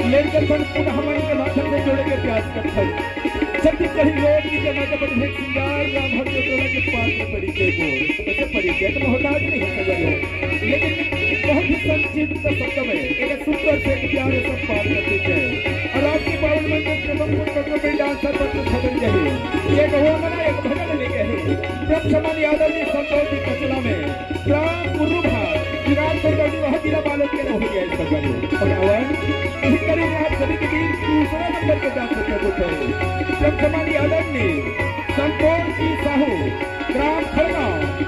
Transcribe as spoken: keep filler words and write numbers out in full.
लेकर अपन पुनः मन के माध्यम से जोड़े के प्रयास करथन। छत्तीसगढ़ी लोक गीत के माध्यम से श्रृंगार राम भक्त टोला के पात्र परिचय को, वैसे परिचय तो मोहताज नहीं है सगरो, लेकिन बहुत ही संक्षिप्त शब्द में एक सुंदर से एक प्यारे सब पात्र परिचय। और आज के पावन मंच में प्रथम पुरुष में डांसर पत्र छदन गए, ये कहो मना एक भजन लेके है। प्रभु शमन यादव जी संतोष जी कचला में ग्राम कुर्रुभा, विराट कोटवानी वह जिला बालोद के रह गया इस सगरो। और अवन यही करीब आप सभी के बीच दूसरे नंबर के डांसर प्रस्तुत है। प्रभु शमन यादव ने संतोष जी साहू, ग्राम खड़गांव,